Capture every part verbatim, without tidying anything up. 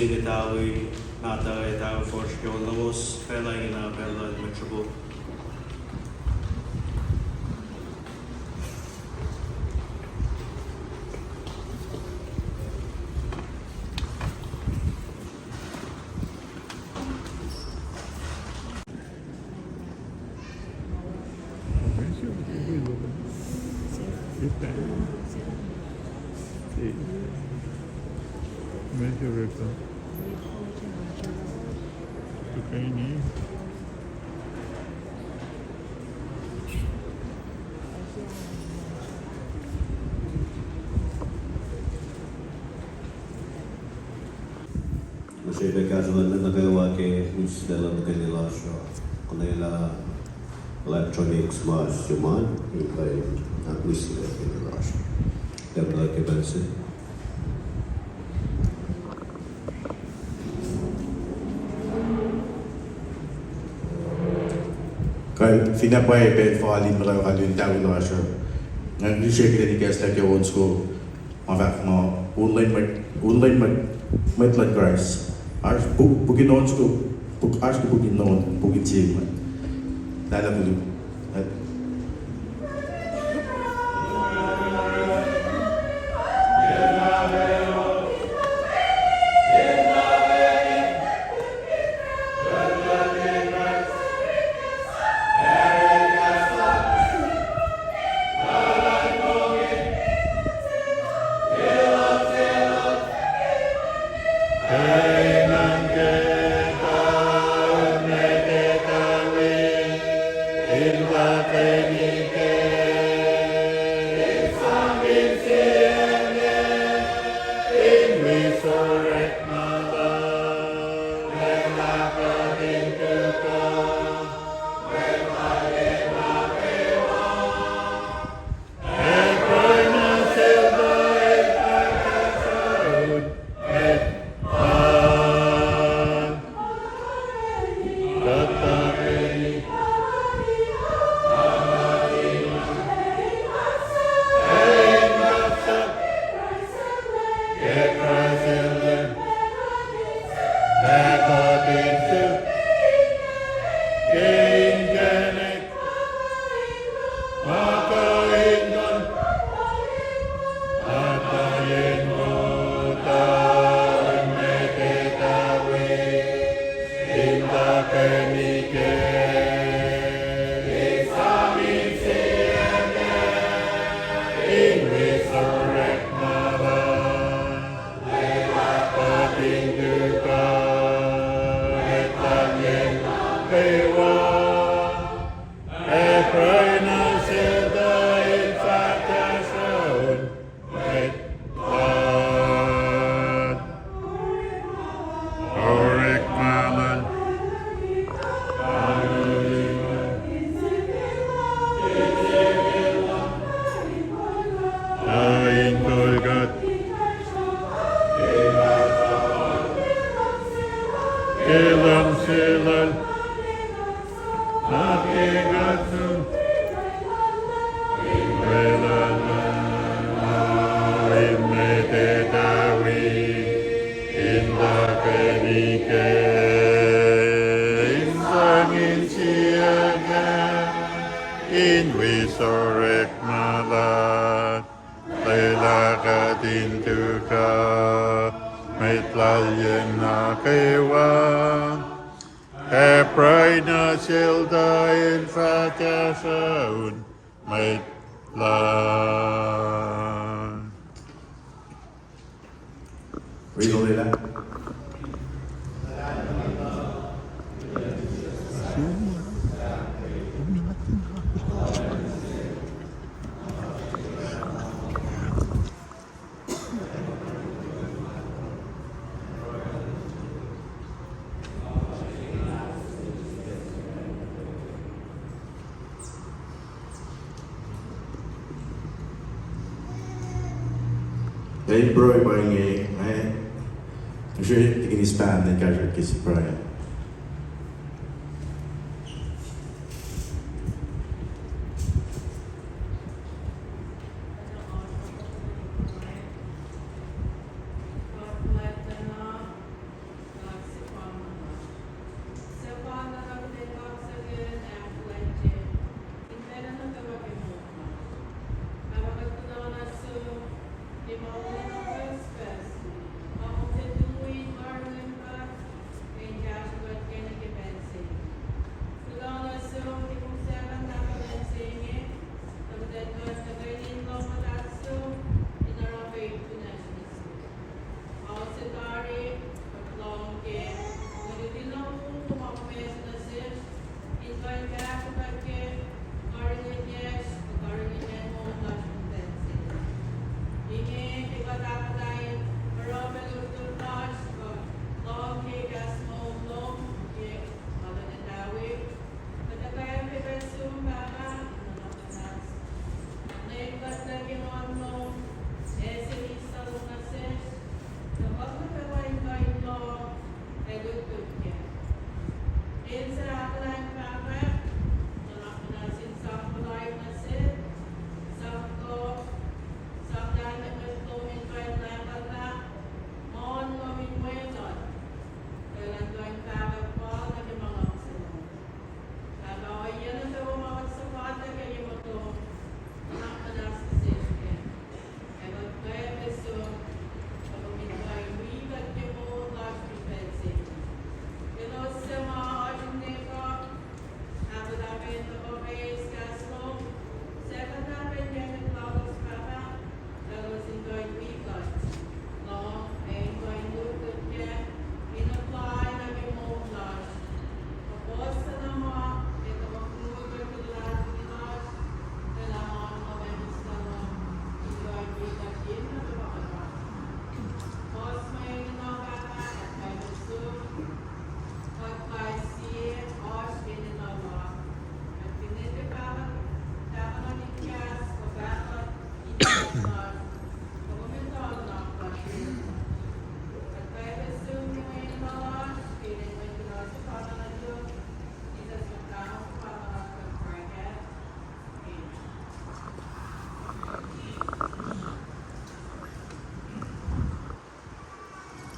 Inge tawi, nata etawi force ke on lowos, pacl ingena pacl luhn mwet sruok. Mihsenge kahsruh luhn mwet nuh kwewa ke us lwelah nuh ke lwelah lasr uh. Konwelah electronics ma sruhmuhn, in kuh in ahkmihsye ke lwelah lasr uh. Temlah ke pacl se. Kuh finne pwacye pacl fal in muhtwacwacack in tawi lasr uh, nga srihke in ikacslah ke on soko ma fahk muh, un lwen mwet, un lwen mwet, mwet luhn Kraist. Oasr puk, puk in on soko, puk, oasr ke puk in on, puk in sie mwet. Lwelah koluk. In wi suk orekma lal, lwelah kuht in tuhkuh, met lal yen nuh kwewa. Ac pruhe nuh sel tuh el fah kahsruh un met lal. Ac in pruhe pa inge, eh, nga srihke in eis pahng in kahsruh ke pruhe.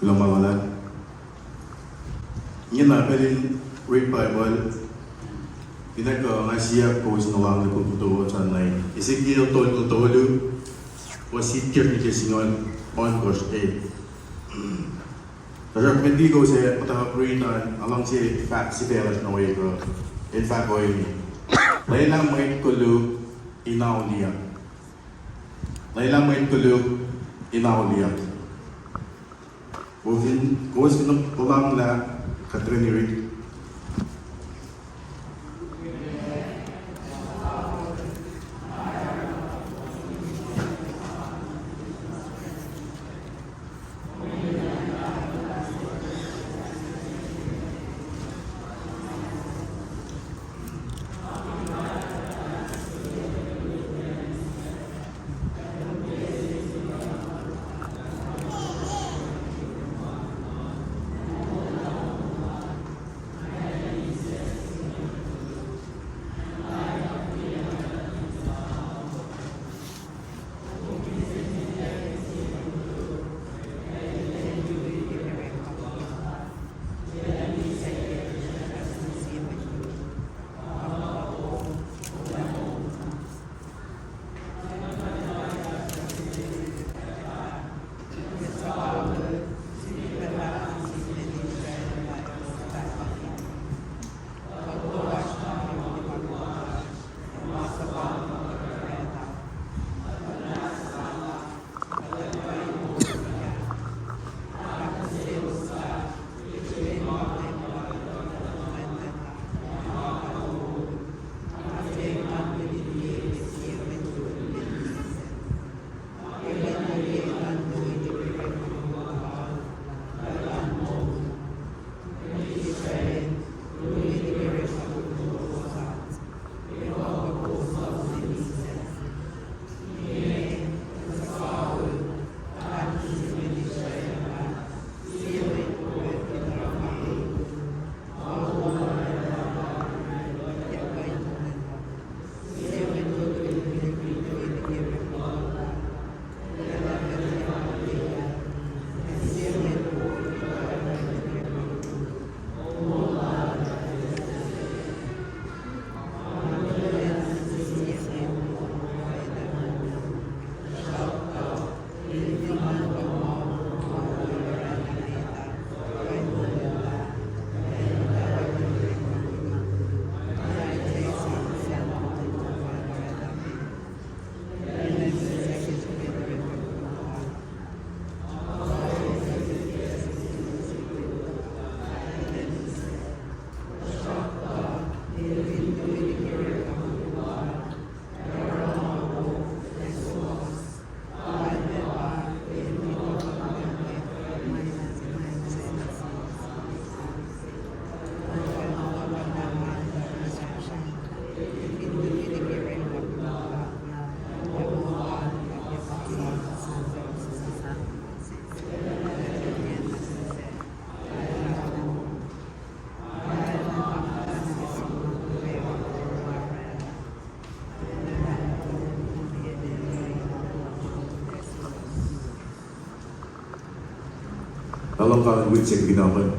Kuloh ma luhlahp. Ingena pacl in read Bible, finne kuh nga siyuck kowos in lohng lihpufacn tohkohsrah nuh in Ezekiel tolngoul tolu, fuhs sitkihn nuh ke singucul ohnkohsr. Tuhsruhk met liki kowos ac muhtwacwacack read an, nga luhngse fahk sifac lasr nuh we kuh in fahk ohinge: Lwelah mwet koluk in auliyak. Lwelah mwet koluk in auliyak. Kowos fin, kowos fin puhlakihn lah kuht tuhkweni read. Tahlong kain wik se kunaman.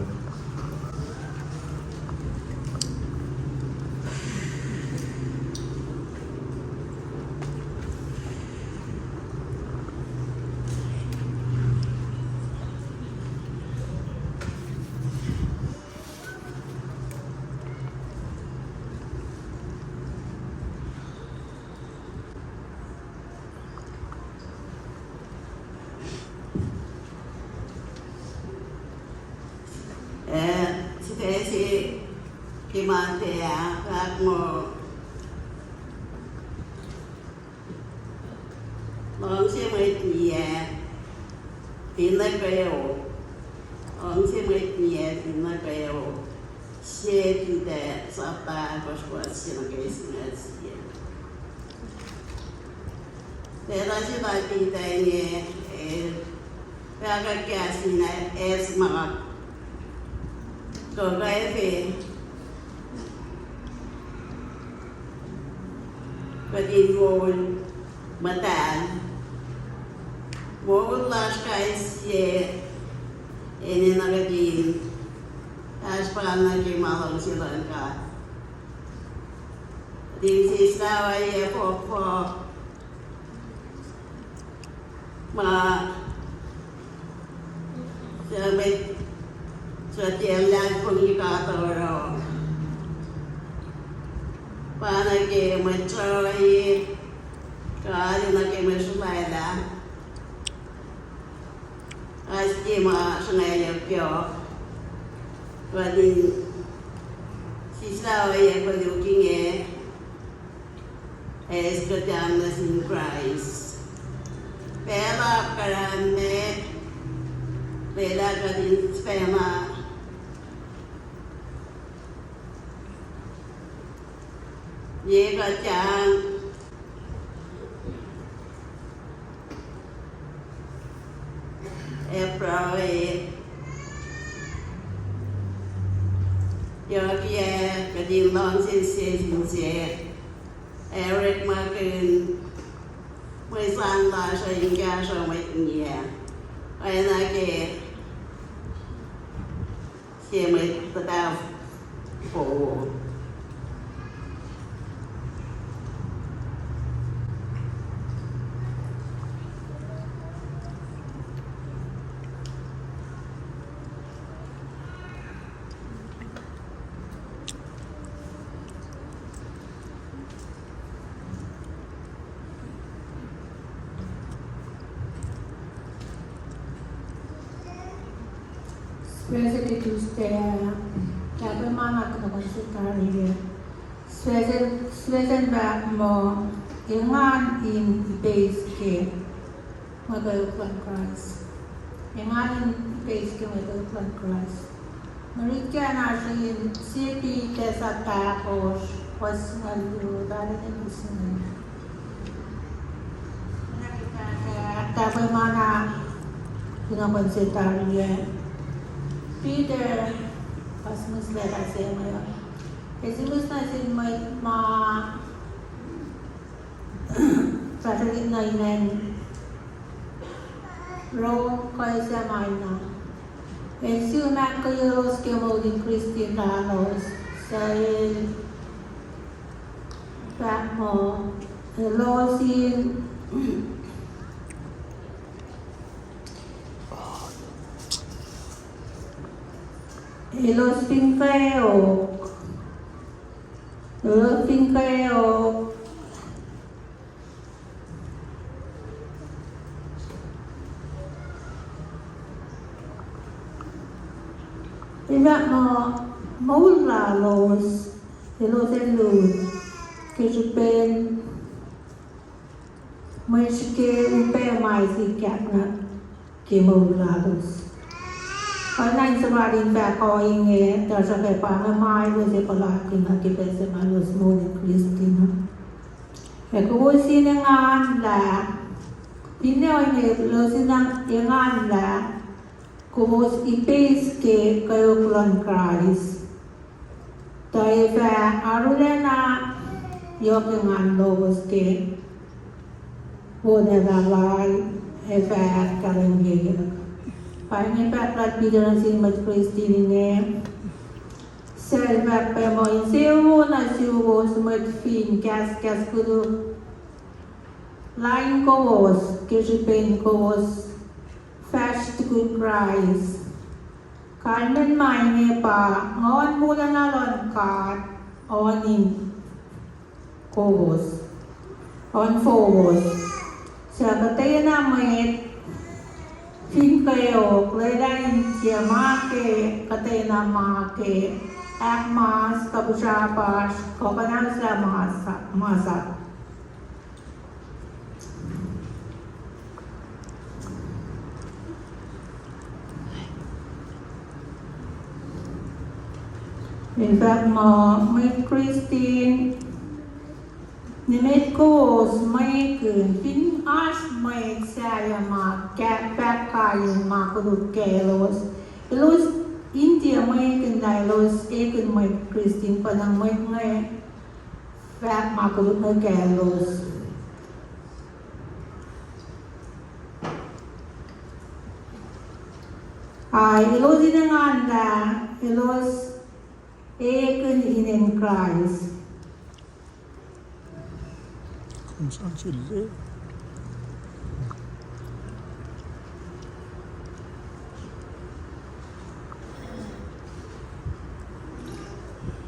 Eh, sifac se ke Monday ah fahk muh, luhngse mwet ngiyac finne kweok. Luhngse mwet ngiyac finne kweok. Sie Peter sapta ahkosr, fuhs se nuh ke singucul sie. Pacl se ma Peter inge, eh, fahkwack kahs in, eh, eis ma kuh kwacfe kuht in moul muhtahl. Moul lasr kais sie Enenuh kuht in fahsr pacna ke ma luhngse luhn God. Kuht in sislah ohiyac fohkfohk ma suc mwet suc tiac luhlahlfongi God oruh. Pa nuh ke mwet sruhi God, nuh ke mwet sruhlwaclah. Oasr ke ma sruhngwacyuck yohk. Kuht in sislah ohiyac koluk inge, eis kuhtang nuh sin Kraist. Pacl apkuhran me, lwelah kuht in sifacna ye kuhtang ac pruhe, yohkiyac kuht in luhngse sie sin sie, ac orekmakihn mwe sang lasr uh in kahsruh mwet ngiyac, oacna ke sie mwet tuhpah fo. Prestuhn Tuesday, tahpwe ma na kunohkohn se tari. Prestuhn, Prestuhn fahk muh, engan in ipeis ke mwe kweok luhn Kraist. Engan in ipeis ke mwe kweok luhn Kraist. Mwe rit ke na sin Sie Peter sapta ahkosr, fuhs singucul luo, tuh lwen singucul Tahpwe ma na kunohkohn se tari ah. Peter, fuhs mihslac, fuhs se inge, esimis nuh sin mwet ma fahsrwelihk nuh in acn Rome kuh Asia Minor. El siyuck ahkkweyaclos ke moul in Christian lalos, suc el fahk muh elos in elos fin kweok. Elos fin kweok. Elos muh moul lalos, elos ac lut ke srihpen mwe srihke upac ma sikyak nuh ke moul lalos. Oacna in suhfal in fahk ohinge, tuhsruhk pa inge ma elos ac puhlakihn nuh ke pacl se ma elos moul in Christian uh. Ac kowos in enganlah, finne ohinge elos in enganlah, kowos ipeis ke kweok luhn Kraist. Tuh ac fah arulacna yohk engan lowos ke wolacna lal ac fah ahkkahlwemyeyuck. Pa inge fahk lal Peter nuh sin mwet Christian inge, suc el fahk pac muh insewowo nuh suwos mwet fin kahskahs koluk lain kowos ke srihpen kowos fahsr tukun Kraist. Kalmacn ma inge pa nguhn wolacna luhn God oan in kowos, oan fowos. Suc kuhtwena mwet fin kweok, lwelah in tiac ma ke kuhtwena ma ke ahkmas kuh pihsrapasr kuh kuhnahoslah masap. In fact, ma mwet Christian, nimet kowos mwekihn, fin oasr mwet sahyac ma fahk kain ma koluk kaclos, elos in tiac mwekihn lah elos ekihn mwet Christian, pa na mwet inge fahk ma koluk nuh kaclos. Ac elos in engan lah elos ekihn inen Kraist.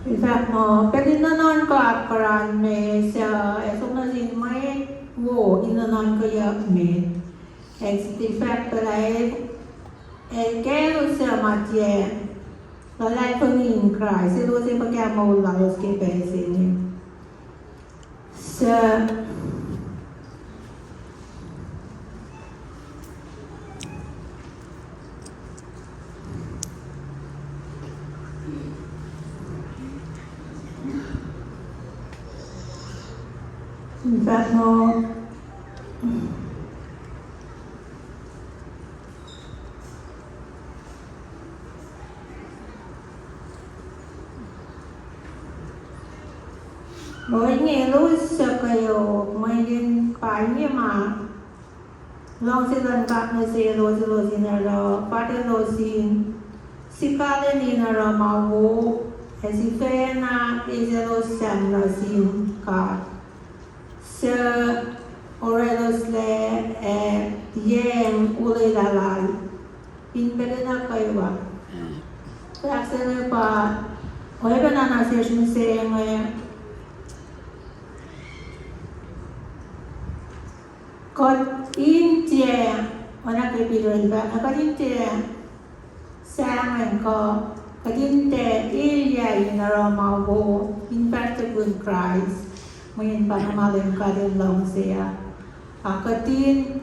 In fahk muh, pacl in nuhnuhnkuh apkuhran me suc ac som nuh sin mwet wo in nuhnuhnkweyuck met. Ac in fahk pacl ah, ac kaclos suc ma tiac luhlahlfongi in Kraist, elos ac fuhkah moul lalos ke pacl se inge? Suc In fahk muh, ohinge elos suc kweok, mweyen pa inge ma luhngse luhn God nuh selos, elos in oruh, pa elos in sikaleni in oruh ma wo, ac sifacna eis elos Sam nuh sin God, suc oracloslac ac liyacacng olwelah Lal in pacl nuh kwewa. Fahk se inge pa oacpacna nuh sesr mihsenge, kuht in tiac, oacna ke Peter el fahk, kuht in tiac sahngweng kuh, kuht in tiac elyah in oruh ma wo in fahsr tukun Kraist, mweyen pa inge ma Leum God El luhngse ah. Ac kuht in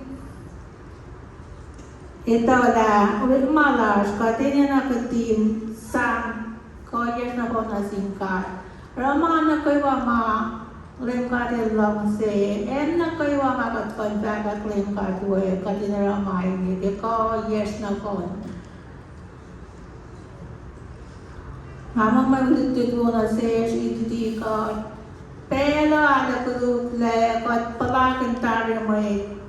etuh lah orekma lasr kuht enenuh kuht in sang kuhiyacsr nohfohn nuh sin God, oruh ma nuh kwewa ma Leum God El luhngse, acn nuh kwewa ma kuht kuh in fahkwack Leum God we, kuht in oruh ma inge ke kuhiyacsr nohfohn. Nga muh mwe lutlut wo nuh sesr in luti kuht, pacl uh arlac koluk lah kuht puhlakihn tari mwe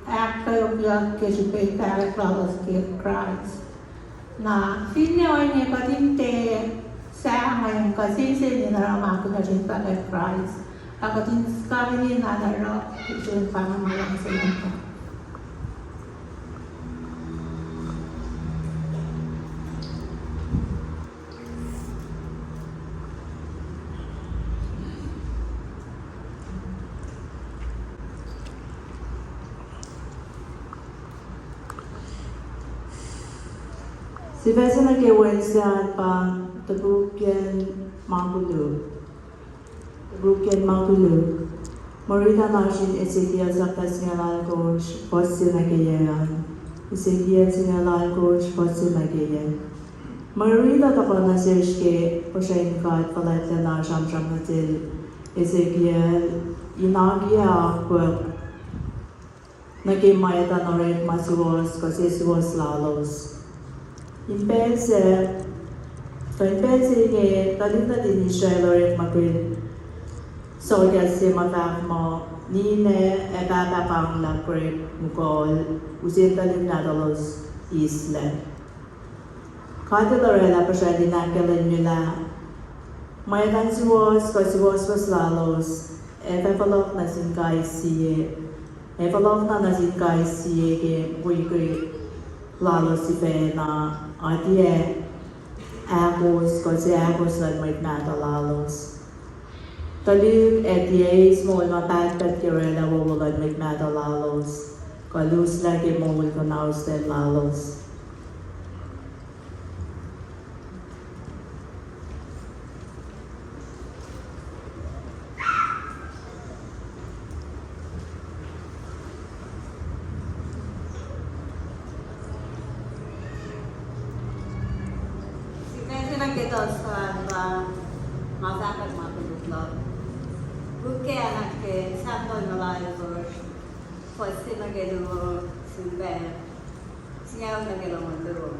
ahkkweokyuck ke srihpen fahkwack lalos ke Kraist. Na finne ohinge kuht in tiac sahngweng kuh sensen in oruh ma kunacsr in fahkwack Kraist, ac kuht in sikaleni na oruh, kuht in pa inge ma luhngse luhn God. Sifac se nuh ke Wednesday an pa Topukyac Ma Koluk. Topukyac Ma Koluk. Mwe riti lasr in Ezekiel sapta singucul alkosr, fuhs se nuh ke yac an. Ezekiel singucul alkosr, fuhs se nuh ke yac. Mwe riti uh tuhkuh nuh sesr ke puhsren God fuhlwactlacna sramsram nuh sel Ezekiel in akiyac akwuck nuh ke mwet an orekma suwohs kuh sesuwohs lalos. In pacl se, kuh in pacl se inge tuhlihk nuhtin Israel orekmakihn sohkahs se ma fahk muh, ninac ac pahpah pahnglah grape mukul, use tuhlihk nahtuhlos islac. God El oraclah puhsral in ahkkahlwemyelah, mwet an suwohs kuh suwohswohs lalos ac fah fohlohk nuh sin kais sie, ac fohlohk na nuh sin kais sie ke mukwikwi lalos sifacna, a tiac ahkos kuh seahkos luhn mwet mahtuh lalos. Tuhlihk ac tiac eis moul ma pahtpaht ke oraclah wowo luhn mwet mahtuh lalos, kuh luslah ke moul kuhnauslah lalos. Sifac se nuh ke Thursday an pa ma fahkwack ma koluk luhk. Puk ke Anak ke Sam tolngoul alkosr, fuhs se nuh ke luo, sulpac singucul nuh ke longoul luo.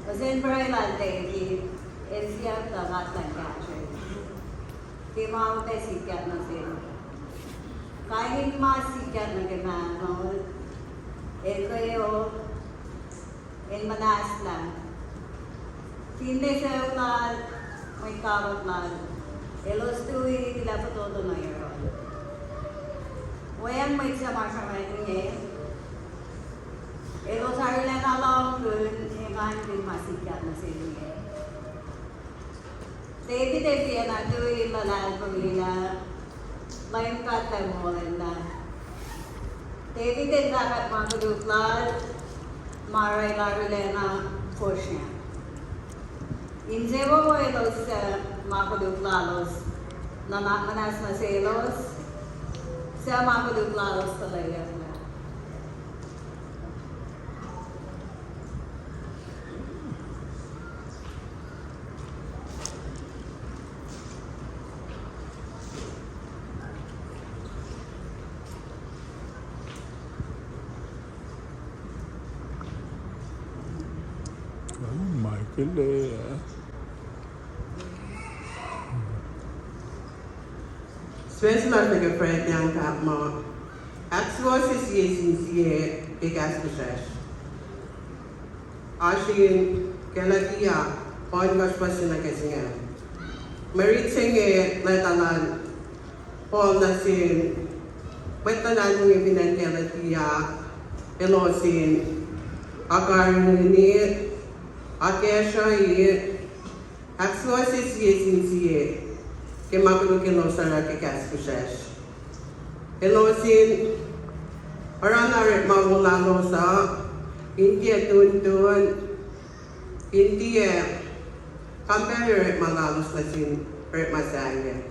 Nuh sin pruhe lal David, el siyuck tuh God Elan kahsrwel. Ke ma upac sikyak nuh sel, kain in ma sikyak nuh ke mahnol, el kweok, el muhnahslah. Finne sucu lal, mwet kawuck lal, elos tui lah fototo nuh yohrohl. Weacng mwet suc ma sruhmuhn inge, elos arulacna lohngkihn engankihn ma sikyak nuh sel inge. David el tiacna tui in luhlahlfongi lah Leum God El molwelah. David el fahkwack ma koluk lal, ma orwaclah arulacna fosrngah. Insewowo elos suc ma koluk lalos nuhnak muhnahs nuh selos, suc ma koluk lalos tuhleyucklah. Michael, eh, Spencer lasr nuh ke Fred Young fahk muh, ahksuwohsye sie sin sie ke kahs fihsracsr. Oasr in Galatia ohnkohsr fuhs se nuh ke singucul. Mwe rit se inge lwelah lal Paul nuh sin mwet luhlahlfongi fin acn Galatia, elos in akarihngihni, akacsruhi, ahksuwohsye sie sin sie ke ma koluk elos oruh ke kahs fihsracsr. Elos in oruh na orekma wo lalos uh in tiac tuhntun, in tiac compare orekma lalos nuh sin orekma sahyac.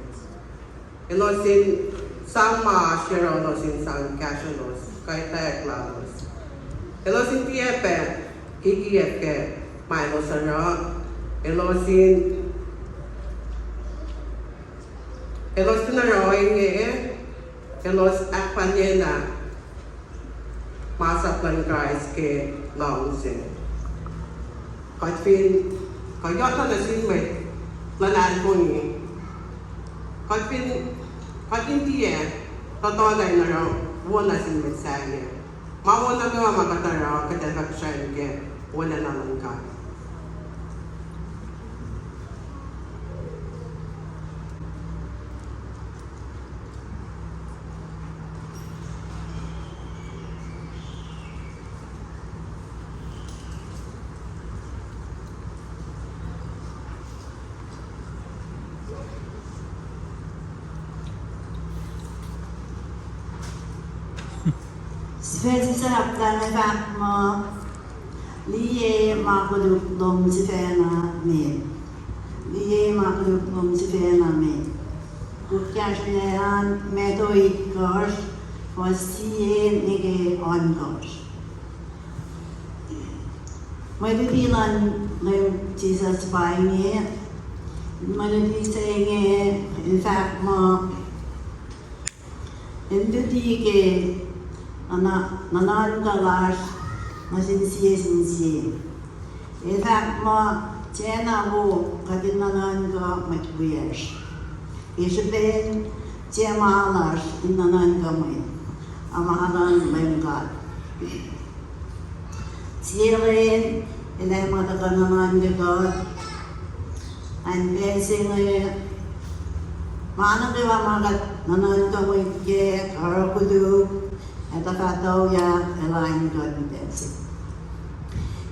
Elos in sang ma oasr yohrohlos in sang kahsrwelos kuh etwacack lalos. Elos in tiac pac kikiacp ke ma elos oruh. Elos in, elos in oruh ohinge, elos ahkfalyena masap luhn Kraist ke luhngse. Kuht fin, kuht yohk nuh sin mwet luhlahlfongi, kuht fin, kuht in tiac tohtohlah in oruh wo nuh sin mwet sahyac. Ma wo nuh kwewa ma kuht oruh, kuht ac fahk srihke wolacna luhn God. Sifac se sahflah inge fahk muh, liye ma koluk lom sifacna met. Liye ma koluk lom sifacna met. Puk kahsruh an Matthew itkohsr, fuhs sie nuh ke ohnkohsr. Mwe luti luhn Leum Jisus pa inge, mwe luti se inge el fahk muh, el luti ke nuhnuhnkuh lasr nuh sin sie sin sie. El fahk muh tiacna wo kuht in nuhnuhnkuh mwet wiyacsr. Ke srihpen tiac ma lasr in nuhnuhnkuh mwet, a ma luhn Leum God. Sie lwen, el ac muh tuhkuh nuhnuhnkuh kuht, an pacl se inge, ma nuh kwewa ma kuht nuhnuhnkuh mwet kac, oruh koluk, ac tuhfah tuyak, ac lain kuht in pacl se.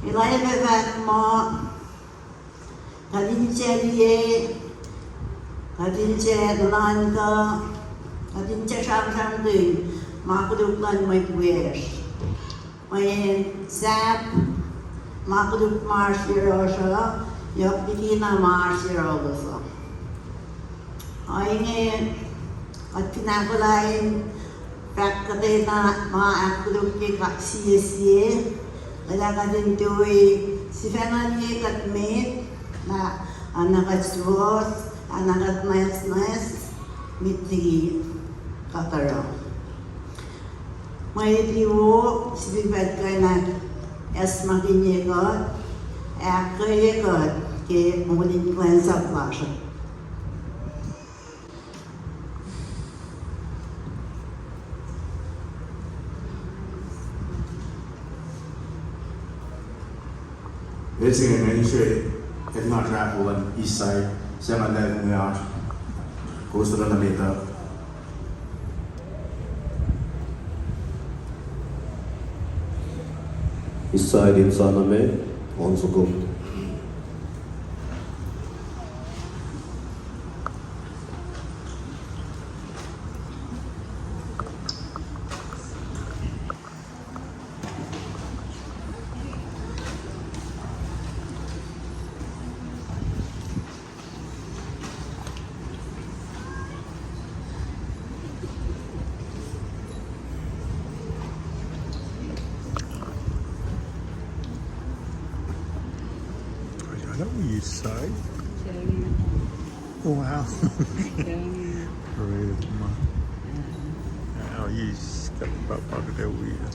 El ac fahk muh, kuht in tiac liye, kuht in tiac nuhnuhnkuh, kuht in tiac sramsramkihn ma koluk luhn mwet wiyacsr. Mweyen sahp ma koluk ma oasr yohrohsr uh, yohk likina ma oasr yohrohlos uh. Ohinge, kuht fin ahkolah in fahk kuhtwena ma ahkkolukye kuht sie sie, lwelah kuht in tui sifacna liye kuht met, lah oacna kuht suwohs, oacna kuht nwacsnwacs, met liki kuht oruh. Mwe luti wo, sifilpac kuh in ahkacsmakihnye kuht, ahkkweye kuht ke moul in kuhlwacnsap lasr uh. Pacl se inge nga sre Kuht ma track luhn East Side, se ma lal inge oasr, kowos tuh nuh met uh. East Side in sa nuh met, on soko. East Side. Wow. Great, man. Now he's got the back of the wheel.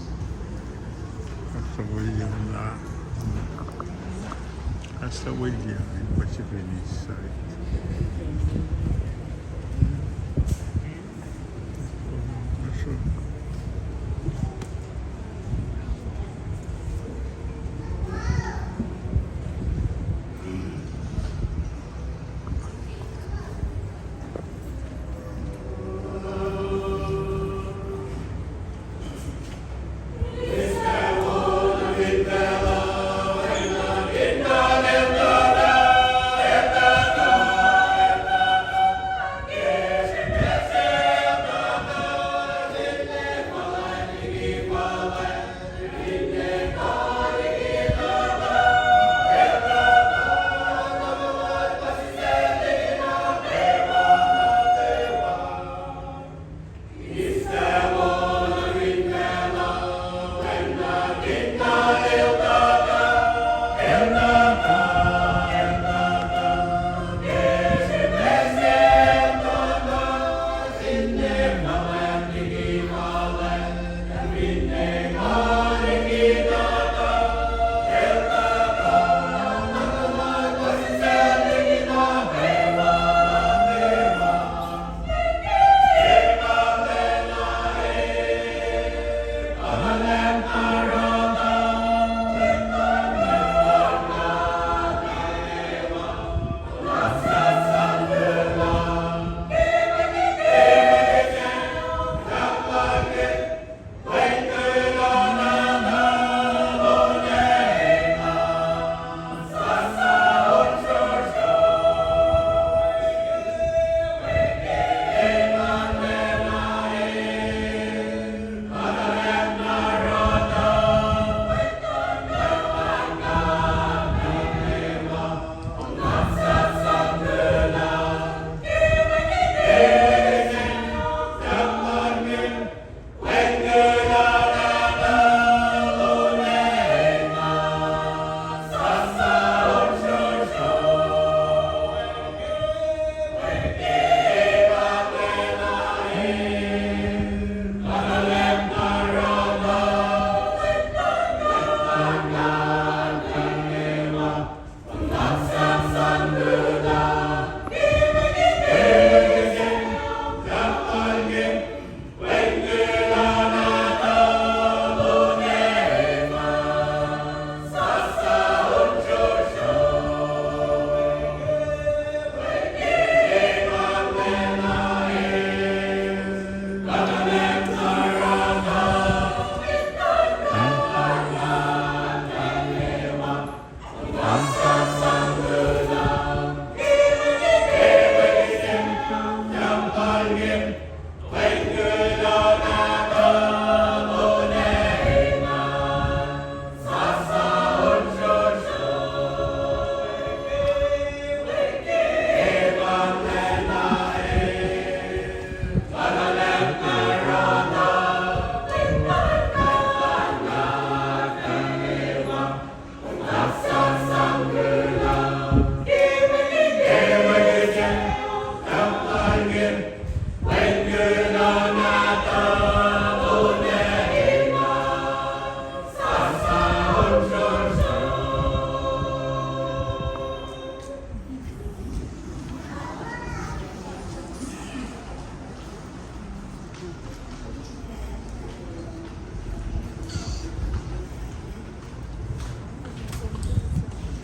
That's the wheel, uh, that's the wheel, yeah, what you been inside.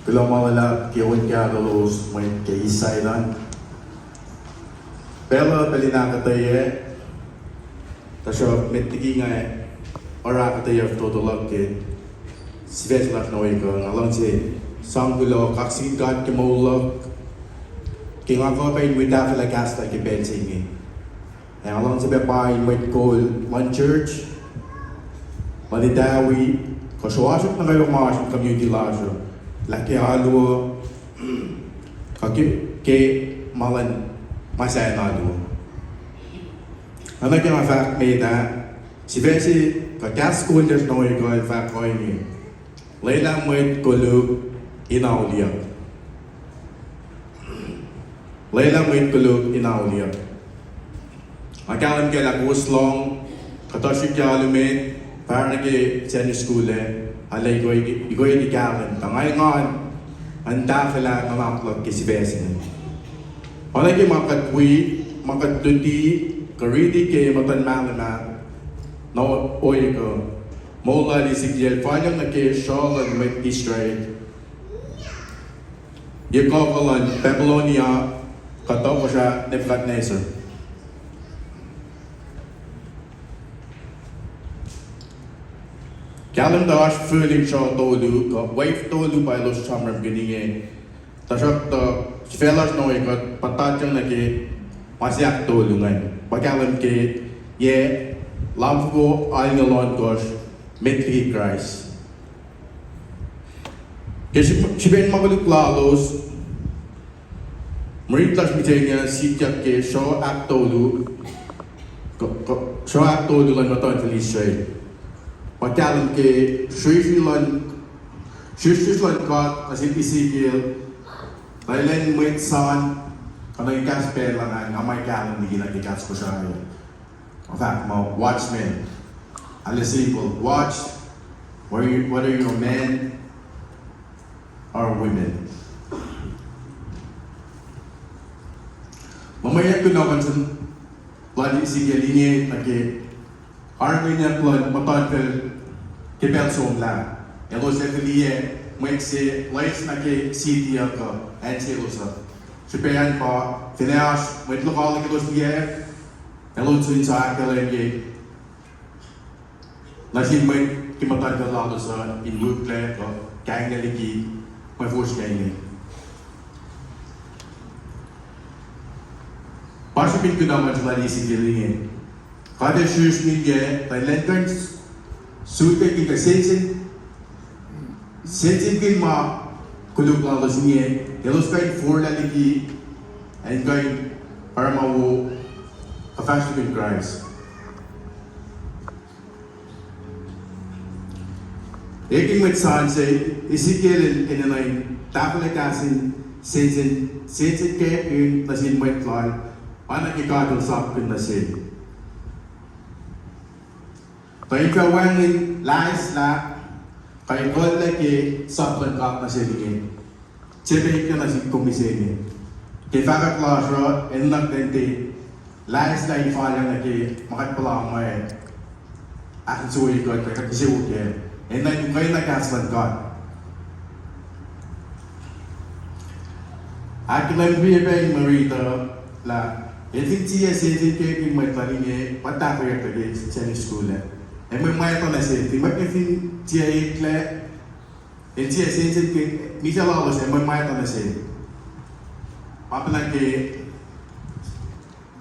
Kuloh ma luhlahp ke on kahto lowos mwet ke East Side an. Pacl uh pacl in ahkuhtweyac, tuhsruhk met liki nga oruh ahkuhtweyac fototo luhk ke sifac se lasr in ohiyac uh, nga luhngse sang kuloh, kaksakihn God ke moul luhk, ke nga kuh pac in wi tahfwelah kahs lal ke pacl se inge. Ac nga luhngse pac paing mwet kol luhn church, luhn etawi, kuh sruasruok nuh kwewa ma oasr in community lasr uh, lah ke alu uh, kuh ke, ke ma luhn ma sahyacn alu uh. Oacna ke nga fahk met ah, sifac se kuh kahs kol lasr in ohiyac uh el fahk ohinge: Lwelah mwet koluk in auliyak. Lwelah mwet koluk in auliyak. Nga kahlwem kac lah kowos lohng, kuhtuh srihk ke alu met, fahsr nuh ke Sunday school ah, arlac ikoeni kahlwem, tuh nga engan in tahfwelah nuhnak luhk ke sifac se inge. Oacna ke ma kuht wi, ma kuht luti, kuh riti ke muhtuhn mahlwem ah, na ohiyac uh, moul lal Ezekiel falyang nuh ke sruoh luhn mwet Israel, ye kuhkuh luhn Babylonia, kuh tohkohsrah Nebuchadnezzar. Kahlwem tuh oasr fihl in sruoh tolu, kuh wife tolu pa elos sramsramkihn inge. Tuhsruhktuh sifac lasr in ohiyac uh puhtatyang nuh ke ma se ahktolu ingacn. Pa kahlwem ke yac lamfoko alngoul ohnkohsr met liki Kraist. Ke srihpen ma koluk lalos, mwe rit lasr mihsenge sikyak ke sruoh ahktolu, sruoh ahktolu luhn muhtuhnfacl Israel. Pa kahlwem ke srihsrihk luhn, srihsrihk luhn God nuh sin Ezekiel, lwelah mwet san, kuh nuh ke kahs pacl ingacn, nga muh kahlwem liki nuh ke kahs Kosrae, fahk muh watchman. Arlac simple. Watch, whether you, whether you're a man or a woman. Luhmweyuck kunohkohn lal Ezekiel inge nuh ke karihngihnyuck luhn muhtuhnfacl ke pacl somlah. Elos ac fihliyac mwet se loes nuh ke siti uh kuh acn selos uh. Srihpac an pa, finne oasr mwet lokoalok elos liyacack, elos sun sa ahkkahlwemye nuh sin mwet ke muhtuhnfacl lalos uh in wihklac kuh kainglac liki mwe fosrngah inge. Pa srihpen kunohkohn lal Ezekiel inge. God El srihsrngiyac, tuh elan kuh in sulkakihn kuh sensen, sensenkihn ma koluk lalos inge, elos kuh in forlah liki, ac kuh in oruh ma wo, kuh fahsr tukun Kraist. Ekihn mwet san se, Ezekiel el enenuh in tahfwelah kahs in sensen, sensen ke in nuh sin mwet lal, oacna ke God El sapkihn nuh sel. Tuh in fah wacngihn laislah, kuh ekuhllah ke sap luhn God nuh sel inge. Tiac pac ikna nuh sin kom mihsenge. Ke fahkwack lasr uh, enenuh kuht in tiac laislah in falyang nuh ke ma kuht puhla ma ahkinsewowoye kuht, kuht kihsewok kac. Enenuh in ukwe na kahs luhn God. Ahkkahlwemye pac in mwe riti uh lah el fin tiac sensen ke in mwet lal inge, pa tahfweyuck ke Sunday school ah. Ac mwe mwet uh nuh sel, fin mwet inge fin tiac eklac, el tiac sensen ke misac lalos, ac mwe mwet uh nuh sel. Pa pacna ke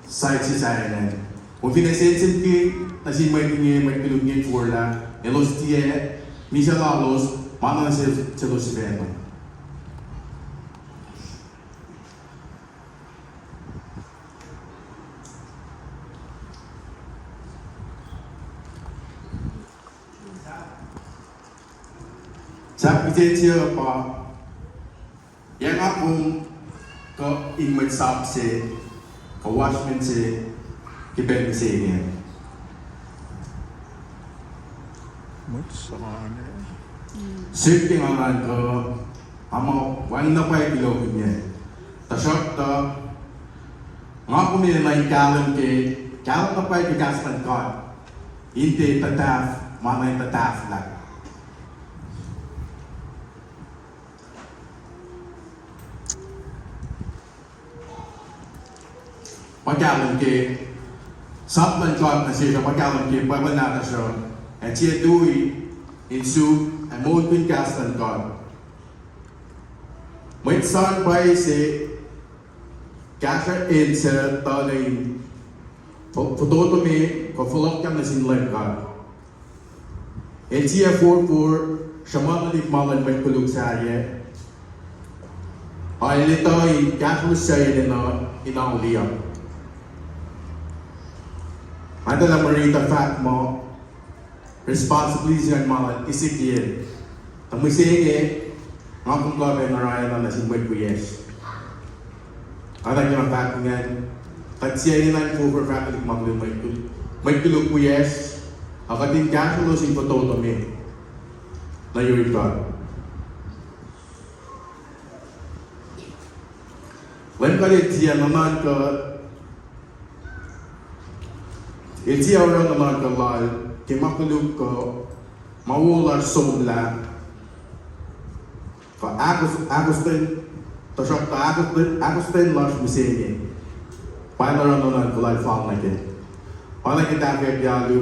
side se sahyac ingacn. Kom fin ac sensen ke nuh sin mwet inge, mwet koluk inge forlah, elos tiac, misac lalos, ma na nuh sel, selos sifacna. Sahp mihsenge pa, yac nga kom kuh in mwet sap se, kuh watchman se, ke pacl mihsenge. Mwet sap. Sip ke nga nuhnkuh, nga muh wacngihn na pwacye kuloh kom inge. Tuhsruhktuh, nga kom enenuh in kahlwem ke, kahlwem na pwacye ke kahs luhn God. In tiac tuhtahf, ma na in tuhtahflah. pa kahlwem ke sap luhn God nuh sesr, pa kahlwem ke Bible nahtuhsr uh, ac tiac tui in suk ac moulkihn kahs luhn God. Mwet sang pwacye se kahsruh el suc tuhlac in fo-, fototo me kuh fohlohkyang nuh sin Leum God. El tiac forfor sruhmuhn tuhlihk ma luhn mwet koluk sahyac, a el etuh in kahsrwelos sahyac enenuh in auliyak. Nga etuh lah mwe riti fahk muh responsibility se ingacn ma luhn Ezekiel. Tuh mihsenge nga kom kuh pac in orwaclah nuh sin mwet wiyacsr. Oacna ke nga fahk ingacn, kuht tiac enenuh in forfor fahk tuhlihk ma koluk, mwet kol-, mwet koluk wiyacsr, a kuht in kahsrwelos in fototo me nuh yurin God. Leum God El tiac nuhnuhnkuh, El tiac oruh nuhnuhnkuh Lal ke ma koluk kuh ma wo lasr somlah, kuh ahkos-, ahkostwen, tuhsruhktuh ahkostwen, ahkostwen lasr mihsenge pa in oruh nuhnuhnkuh Lal fal nuh kac. Pa nuh ke tahfweack alu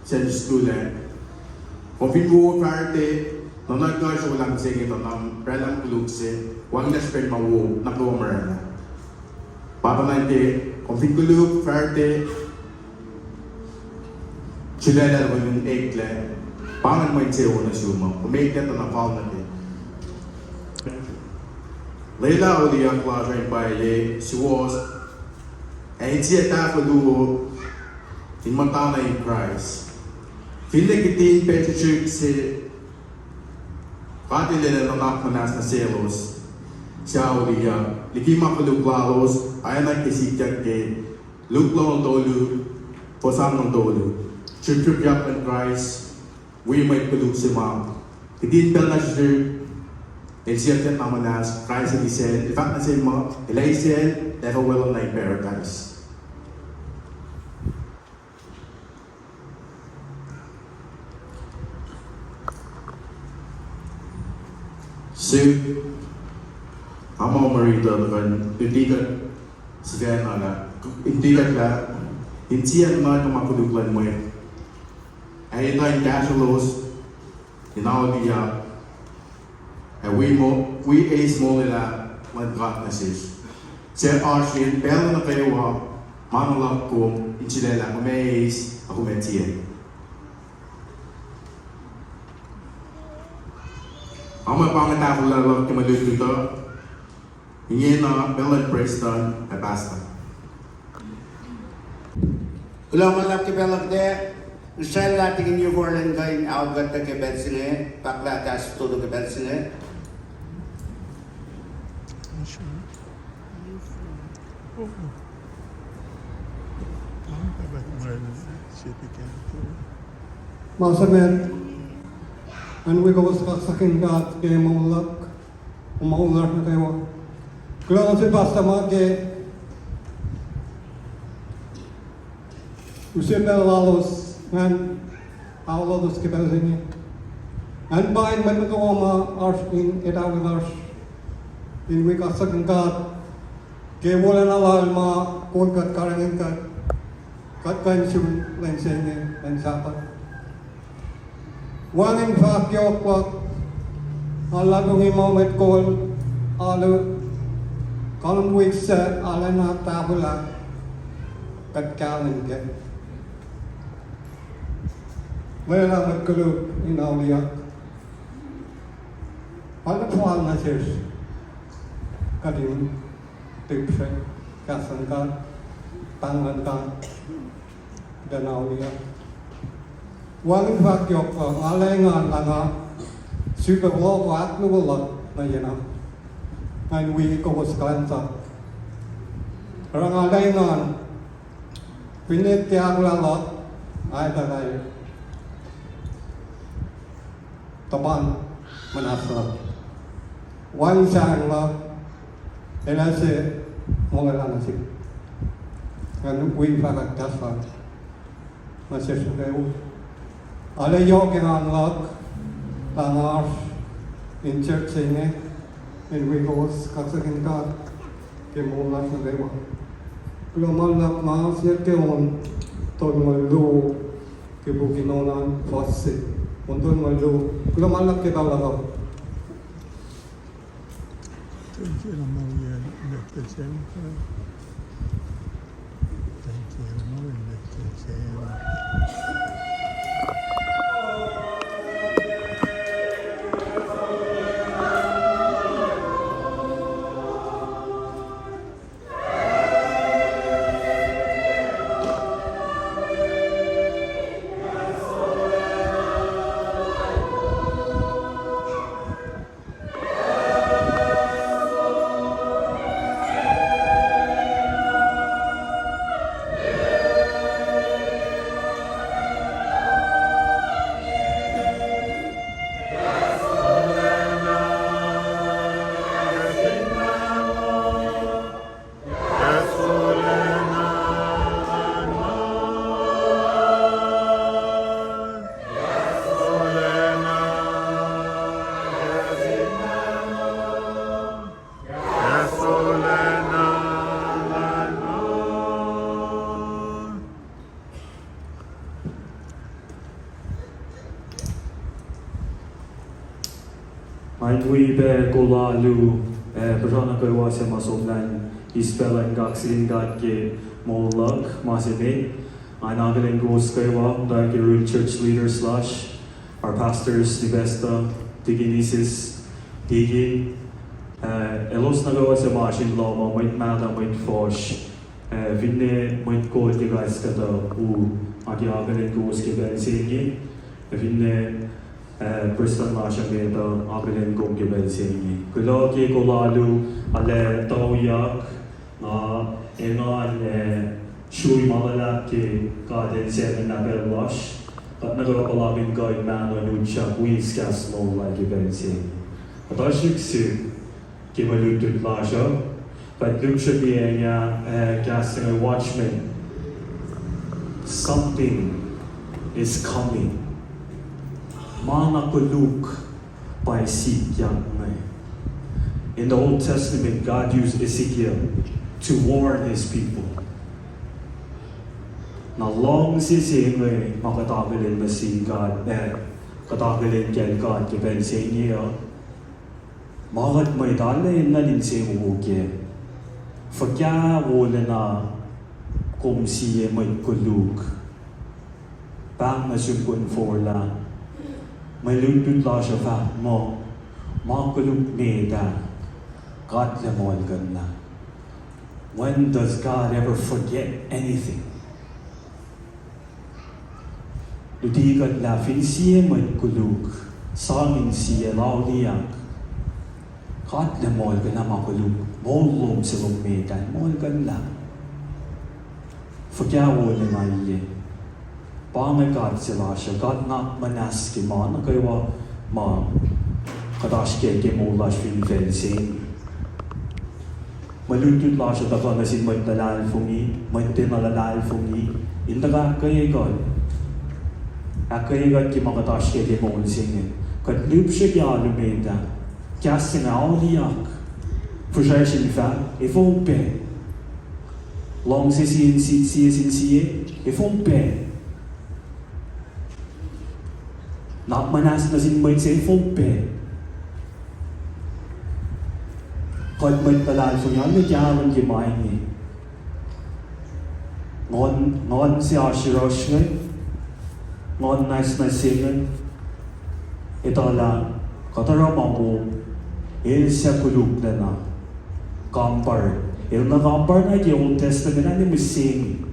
Sunday school ah, kom fin wo Friday, nuhnuhnkuh srolah mihsenge tuh na oraclah ma koluk se, wacngihn srihpen ma wo nuh kwewa ma oraclah. Pa tuh ke kom fin koluk Friday, sulaclah kom in eklac, pa ingacn mwe insewowo nuh sum uh, kom eklac tuh na fal nuh kac. Lwelah auliyak lasr in pwacye suwohs, ac insiyac tahfuh luo in muhta nuh in Kraist. Finne kihtin pacl srihsrihk se, God El lwelah nuhnak muhnahs nuh selos suc auliyak liki ma koluk lalos, oacna ke sikyak ke Luk longoul tolu, fuhs angngaul tolu. Srihpsrihpyak luhn Kraist wi mwet koluk se ma kihtin pacl na srihsrihk el siyuck nuhnak muhnahs, Kraist El eisacl, El fahk nuh sel muh El eisacl, ac fah weluhl nuh in paradise. Sihk, nga muh mwe riti uh tuhkuh in luti kuht sifacna lah, in luti kuht lah, insiyac nuhnak ma koluk luhn mwet, ac etuh in kahsrwelos in auliyak, ac wi mo-, wi eis molwelah luhn God nuh sesr, suc oasr in pacl nuh kwewa ma luhlahp kom in sulaclah kom ac eis ac kom ac tiac. Nga muh pa inge tahfwelah luhk ke mwe lutlut uh. Ingena pacl luhn prestuhn ac pastor. Kuloh ma luhlahp ke pacl luhk ah, nga srwaclah tikin Iuforlah in kuh in aol kuht ke pacl se inge, fahk lah kahs fototo ke pacl se inge. Ma se met, ngan wi kowos kaksakihn God ke moul luhk, moul lasr nuh kwewa. Kuloh nuh sel pastor ma ke use pacl lalos ngan aolos ke pacl se inge. Ngan pain mwet nuh kwewa ma oasr in etuh lasr in wi kaksakihn God ke wolacna lal ma kol kuht, karihngihn kuht, kuht kuh in sun lwen se inge, lwen Sabbath. Wacngihn fahk yohk luhk, nga luhlahlfongi muh mwet kol alu, kalem wik se arulacna tahfwelah kuht kahlwem kac. Lwelah mwet koluk in auliyak. Pa na fal nuh sesr kuht in tipsre kahs luhn God, pahng luhn God, kuht in auliyak. Wacngihn fahk yohk uh, nga lwengan lah nga sifilpac wo ahkluo luhk nuh yen uh, ngan wi kowos kuhlwacnsap. Oruh nga lwengan, finne tiac ahkolah luhk, nga etuh lah tuhpan muhnahs luhk, wacngihn sahngweng luhk, elah se molwelah nuh sihk. Ngan wi fahkwack kahs luhk nuh sesr nuh kwewa. Arlac yohk engan luhk lah nga oasr in church se inge in wi kowos kaksakihn God ke moul lasr nuh kwewa. Kuloh ma luhlahp, nga siyuck ke on tolngoul luo ke puk in Onan, fuhs se. On tolngoul luo. Kuloh ma luhlahp ke pacl luhk uh. Nga in wi pac kol alu, eh, puhsra nuh kwewa se ma somlah in eis pacl in kaksakihn God ke moul luhk, ma se met. Nga in akihlen kowos kwewa, muhta ke run church leaders lasr, our pastors, ni pastor, deaconesses, deacon, eh, elos nuh kwewa se ma oasr in lohm uh, mwet mahtuh, mwet fuhsr, eh, finne mwet kol ke kais kuhtuh u, nga ke akihlen kowos ke pacl se inge, eh, finne, eh, prestuhn lasr uh met uh akihlen kom ke pacl se inge. Kuloh ke kol alu, arlac tuyak, nga engan, eh, srui ma luhlahp ke God El sacnna pacl lasr. Kuht nuh kwewa puhlakihn kuh in mahno in utyak wi kahs moul lal ke pacl se inge. Kuhtuh srihsrihk ke mwe lutlut lasr uh, kuht lihpsreni eng, eh, kahs se inge, watchman. Something is coming. Ma na koluk pa sikyak inge. In the Old Testament, God used Ezekiel to warn his people. Na luhngse se inge ma kuht akihlen nuh sin God, eh, kuht akihlen kacl God ke pacl se inge uh. Ma kuht mwet arlac enenuh in insewowo kac. Fuhkah wolacna kom sie mwet koluk? Pahng nuh sum kom forlah. Mwe lutlut lasr uh fahk muh, ma koluk met ah, God El muhlkuhnlah. When does God ever forget anything? Luti kuht lah fin sie mwet koluk, sang in sie, auliyak, God El muhlkuhnlah ma koluk, moul lom se lom met ah, muhlkuhnlah. Fuhkah wolacna inge? Pa inge God se lasr uh, God nga muhnahs ke ma nuh kwewa ma kuht oasr kac ke moul lasr fin facl se. Mwe lutlut lasr uh tuhkuh nuh sin mwet luhlahlfongi, mwet tiacna luhlahlfongi, in tuhkuh ahkkweye kuht. Ahkkweye kuht ke ma kuht oasr kac ke moul se inge. Kuht lihpsre ke alu met ah, kahs se inge auliyak. Fihsracsr in fahk, efuh upac? Luhngse sie sin sie, sie sin sie, efuh upac? Na muhnahs nuh sin mwet se, efuh upac? Kuht mwet luhlahlfongi, arlac kahlwem ke ma inge. Nguhn, nguhn se oasr yohrohsr inge, nguhn nwacsnwacs se inge, etuh lah kuht oruh ma wo, el suc koluklacna compare. El na compare na ke Old Testament ah, na mihsenge.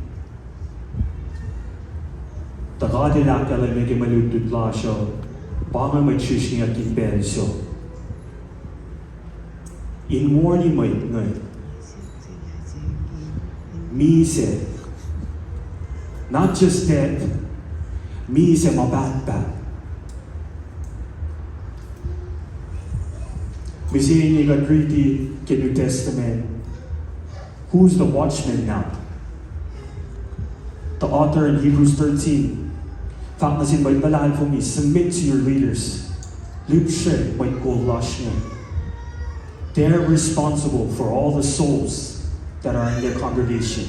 Tuh God El ahkkahlwemye ke mwe lutlut lasr uh, pa inge mwet srihsrngiyuck in pacl se. In warn-i mwet inge, misac. Not just death, misac ma pahtpaht. Mihsenge kuht riti ke New Testament, who's the watchman now? The author in Hebrews thirteen fahk nuh sin mwet luhlahlfongi, submit to your leaders. Lihpsre mwet kol lasr inge. They're responsible for all the souls that are in their congregation.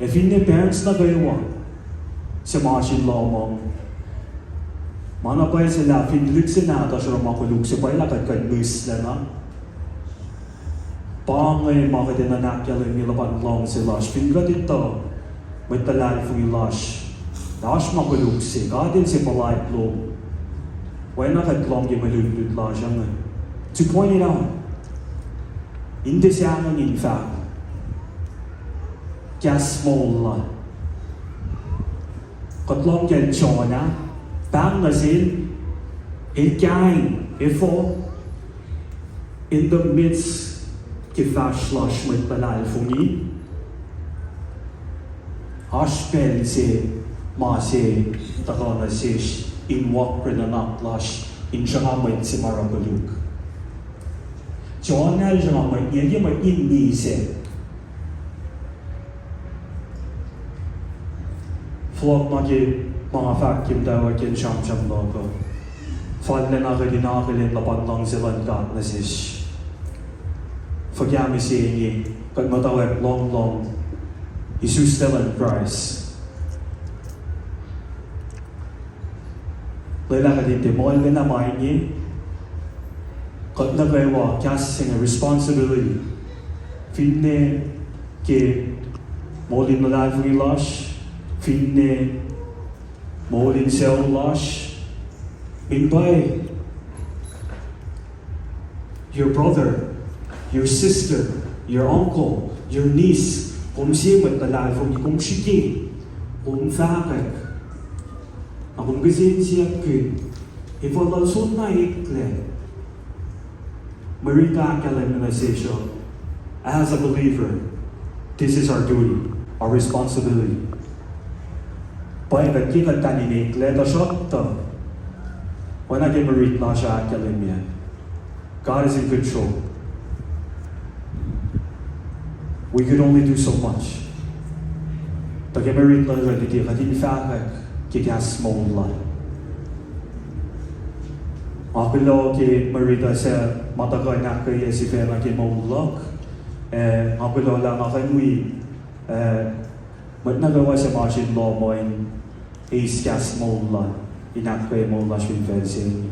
Ac finne parents nuh kwewa se ma oasr in lohm uh, ma na pwacye se lah fin lihk se nahtuhsr oruh ma koluk se, pwacye lah kuht kuh in mihslac na. Pa inge ma kuht enenuh in ahkkahlwemye luhpan luhngse lasr. Fin kuht etuh mwet luhlahlfongi lasr, oasr ma koluk se, God El se puhlaik lom. Oacna kuht lohng ke mwe lutlut lasr uh inge, to point it out. In tiac sahngweng in fahk kahs moul uh. Kuht lohng kacl Jonah, pahng nuh sel, el kaing, efuh, in the midst ke fahsr lasr mwet luhlahlfongi, oasr pacl se ma se tuhkuh nuh sesr in wakracn nuhnak lasr in sruhnga mwet se ma oruh koluk. Jonah el sruhnga mwet inge, el ye mwet in misac. Fohlohk nuh ke ma nga fahk ke muhtwacwacack ke sramsram luhk uh. Fal lacna kuht in akihlen luhpan luhngse luhn God nuh sesr. Fuhkah mihsenge kuht muhtwacwacack lohng, lohng isuslac luhn Kraist. Lwelah kuht in tiac muhlkuhnlah ma inge. Kuht nuh kwewa kahs se inge responsibility. Finne ke moul in luhlahlfongi lasr, finne moul in sucu lasr, in pwacye your brother, your sister, your uncle, your niece, kom sie mwet luhlahlfongi, kom srihke, kom fahkwack, na kom kihsen siyuck, efuh elos soenna eklac? Mwe rit ahkkahlwemye nuh sesr uh, as a believer, this is our duty, our responsibility. Pwacye kuht ke kuht tani in eklac, tuhsruhktuh oacna ke mwe rit lasr uh ahkkahlwemye, God is in control. We could only do so much. Tuh ke mwe rit lasr uh, tiac kuht in fahkwack ke kahs moul uh. Nga kuloh ke mwe rit uh suc ma tuhkuh in ahkkweye sifacna ke moul luhk. Eh, nga kuloh lah nga kuh in wi, eh, mwet nuh kwewa suc ma oasr in lohm uh in eis kahs moul uh in ahkkweye moul lasr fin facl se inge.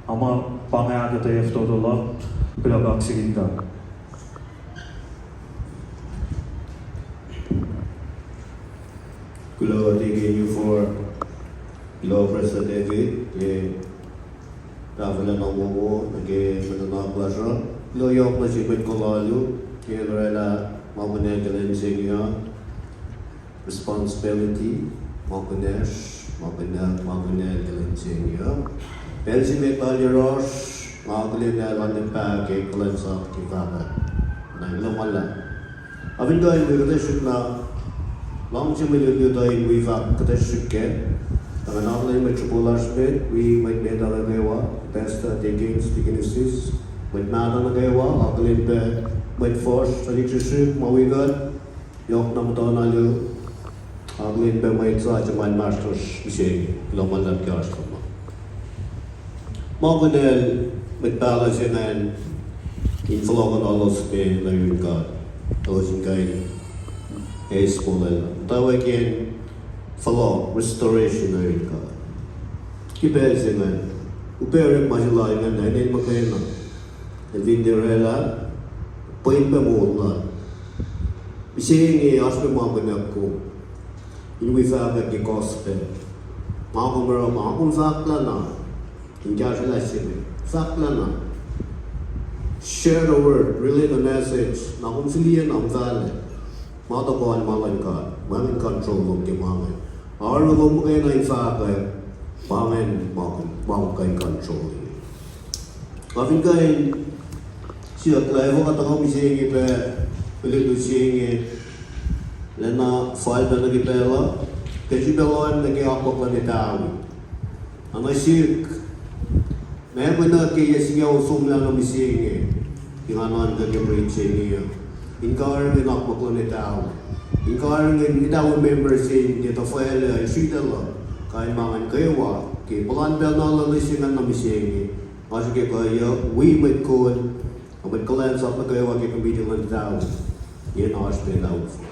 Nga muh pa inge ahkuhtweyac fototo luhk. Kuloh kaksakihn God. Kuloh Deacon Ufor, kuloh Prestuhn David ke tahfwelah na wowo nuh ke mwe nuhnak lasr uh. Kuloh yohk nuh sin mwet kol alu ke orwaclah ma kunacl ke lwen se inge uh. Responsibility, ma kunacsr, ma kunacsr, ma kunacl ke lwen se inge uh. Pacl se met lal yohrohsr, nga akihlen lah nuh pac ke kuhlwacnsap ke fahkwack. Na kuloh ma luhlahp. Ac fin kuh in wi kuhtuh srihk na, luhngse mwe lutlut uh in wi fahk kuhtuh srihk kac. Tuh nga akihlen mwet sruhpuh lasr met, wi mwet met nuh kwewa, pastor, deacons, deaconesses, mwet mahtuh nuh kwewa, akihlen pac mwet fuhsr, tuhlihk srihsrihk ma wi kuht, yohk na muhtuhn alu, akihlen pac mwet sasuc ma inmahsrlosr mihsenge, kuloh ma luhlahp ke oasr luhn ma. Ma kunacl mwet pahluh se ingacn in fohlohkohn lalos me nuh yurin God, elos in kuh in eis molwelah. Muhtwacwacack in fohlohk, restoration nuh yurin God. Ke pacl se ingacn, upac orekma se lal ingacn na enenuh muhkwena. El fin tiac orwaclah, pwen pac moul lal. Mihsenge oasr pac ma kunuhk kom in wi fahkwack ke gospel. Ma kom oruh, ma kom fahklah na in kahsrwelah se inge, fahklah na. Share the word, relay the message. Na kom fihliyac na kom fahlac, ma tuhkuh ma luhn God, ma in control lom ke ma inge. Oaru lom muhkwena in fahkwack, pa ingacn ma kom, ma kom kuh in control. Nga fin kuh in siyuck lah efuh kuht tuhkuh mihsenge pac, mwe lutlut se inge, lacna fal pac nuh ke pacl uh, ke srihpac lohacng nuh ke akwuck luhn etawi. Na nuh sihk, ma pwacna ke yac singucul somlah na mihsenge, ke nga nuhnkuh ke mwe rit se inge uh, in karihngihn akwuck luhn etawi, in karihngihn etawi member se in ke tuhfahlah, in sritacl uh, kain ma ingacn kwewa, ke puhlan pacl na luhn se ingacn na mihsenge, nga srihke kuh wi mwet kol, ac mwet kuhlwacnsap nuh kwewa ke committee luhn etawi, yen oasr pac etawi fuhsr.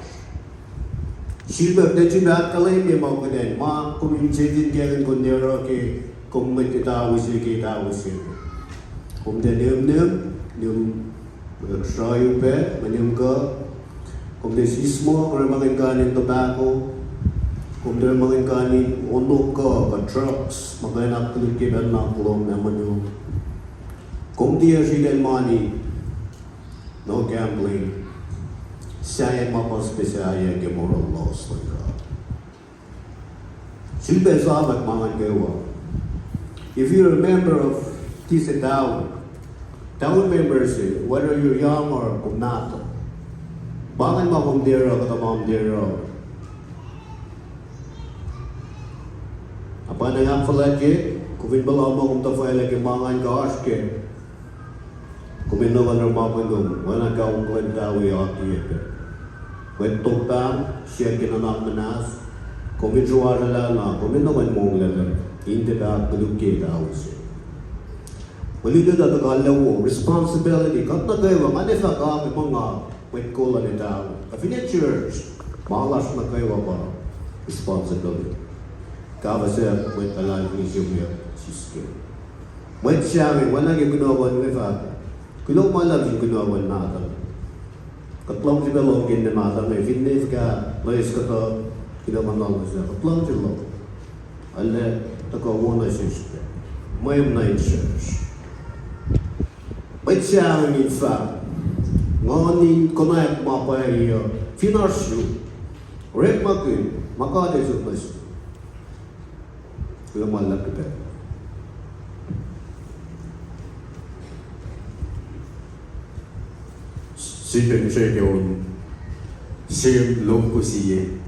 Srihpac, kuht ac srihpac ahkkahlwemye ma kuht in, ma kom in siti ke acn kom nuh yohrohl ke, kom mwet etawi se ke etawi se. Kom tiac nihmnihm, nihm, sruyu pac, ma nihm kuh. Kom tiac sismohk, orekmakihn kain in tobacco. Kom tiac orekmakihn kain in ono kuh, kuh drugs, ma kuh in ahkkolukye pacl na kolom, ma nihm. Kom tiac sritacl mani, no gambling. Sahyacn ma puhs pac sahyac ke moral laws luhn God. Srihpac esamwack ma ingacn kwewa. If you're a member of this etawi, etawi member se, whether you're young or kom nahtuhl, pa ingacn ma kom tiac oruh, kuhtuh ma kom tiac oruh. Na pa na ahkfuhlwactye, kom fin puhla muh kom tuhfahlah ke ma ingacn kuh oasr kac, kom in nuhnuhnkuh ma kunom, oacna kawuck luhn etawi akiyac pac. Mwet top pahng, siyuck ke nuhnak muhnahs, kom in sruasrlah na, kom in nuh in monglac, in tiac pac ahkkolukye etawi se. Mwe lutlut uh tuhkuh lah wo, responsibility, kuht nuh kwewa, nga ne fahk ke ma nga, mwet kol luhn etawi. Kuh finne church, ma lasr nuh kwewa pa responsibility. Kafasek mwet luhlahlfongi se wiyuck sisken. Mwet sahyac, oacna ke kunohkohn inge fahk, kuloh ma luhlahp sin kunohkohn nahtuhl. Kuht luhngse pac lohng ke nwe mahtuh inge, finne fuhkah loes kuhtuh, kuloh ma luhlahp se, kuht luhngse lohng. Arlac tuhkuh wo nuh sesr pac. Mweyen na in church. Mwet sahyac in fahk, nga in konwacack ma pwacye uh, fin oasr sum, orekmakihn ma God El sot nuh sum. Kuloh ma luhlahp ke pacl. Sifilpac srihke on, sim lom ku sie.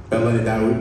Pacl luhn etawi.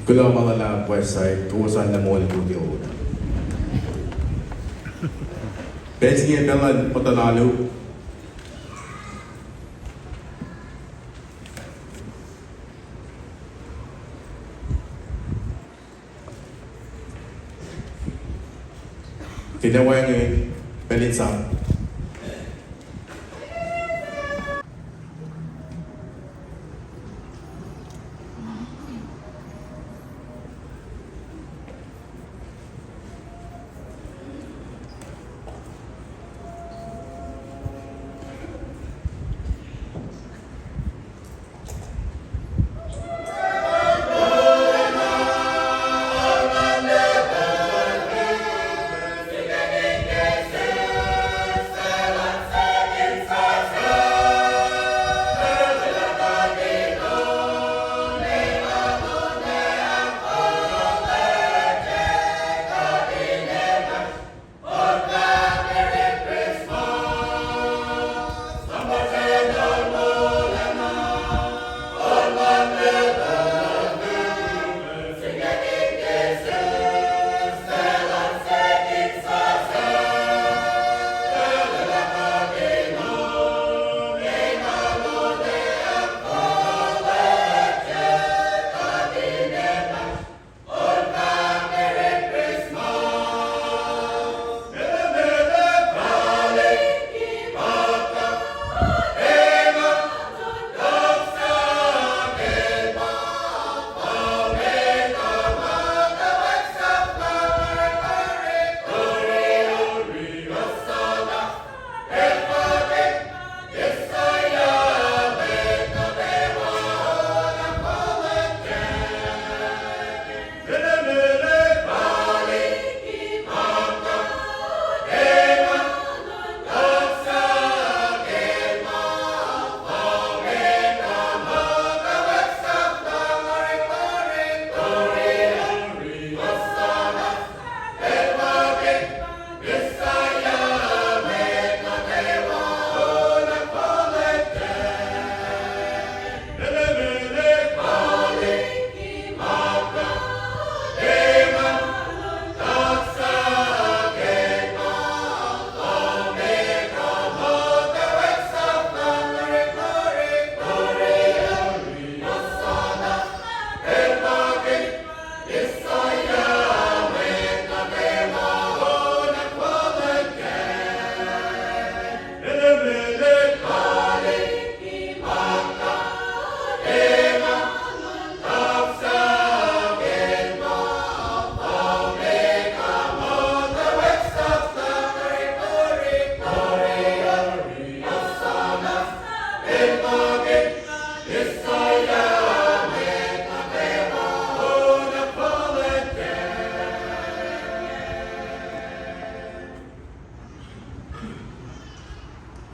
Kuloh ma luhlahp Westside, kowos an na moul kuh ke on. Pacl se inge pacl luhn muhtuhn alu. Finne wacngihn, pacl in sang.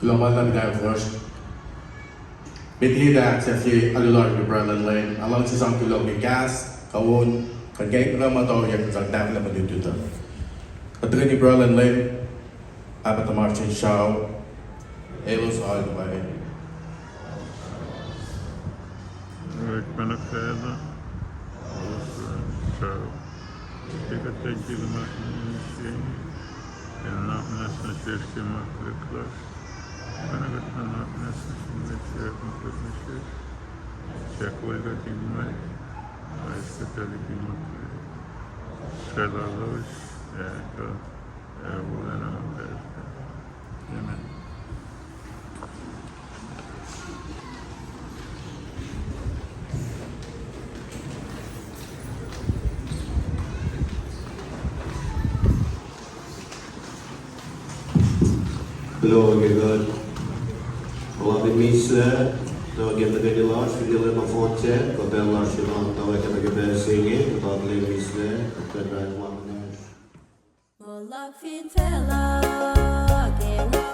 Kuloh ma luhlahp, Mister Frost. Met liki ahksahfye alu lasr ke pruhe luhn Leum, nga luhngse sang kuloh ke kahs, kuh on, kuh in kuh in muhta ohiyac kuh in sang tahfwelah mwe lutlut uh. Kuht tuhkweni pruhe luhn Leum, Pahpah tuhmasr Inkuhsrao, elos oalkihn. Orekma nuh facluh, Pahpah tuhmasr Inkuhsrao. Ke kuht tiac luhman mihsenge, enenuh in nwacsnwacs nuh sesr ke ma koluk lasr, oacna kuht nuhnak nuh sin mwet sac koluk nuh sesr. Tiac kol kuht in mwet, ac eis kuht tuh liki ma koluk. Srwaclah lohsr, ac kuh, ac wolacna ma pacl. Amen. Kuloh ke kuht puhlakihn mihslac, tuh ke tuhkweni lasr fin Leum nohfohn sac, kuh pacl lasr in oan tuh ac kuh ke pacl se inge, kuht akihlen mihslac, kuht kuh in orekma nuh sesr. Moul luhk fin facluh, ke nga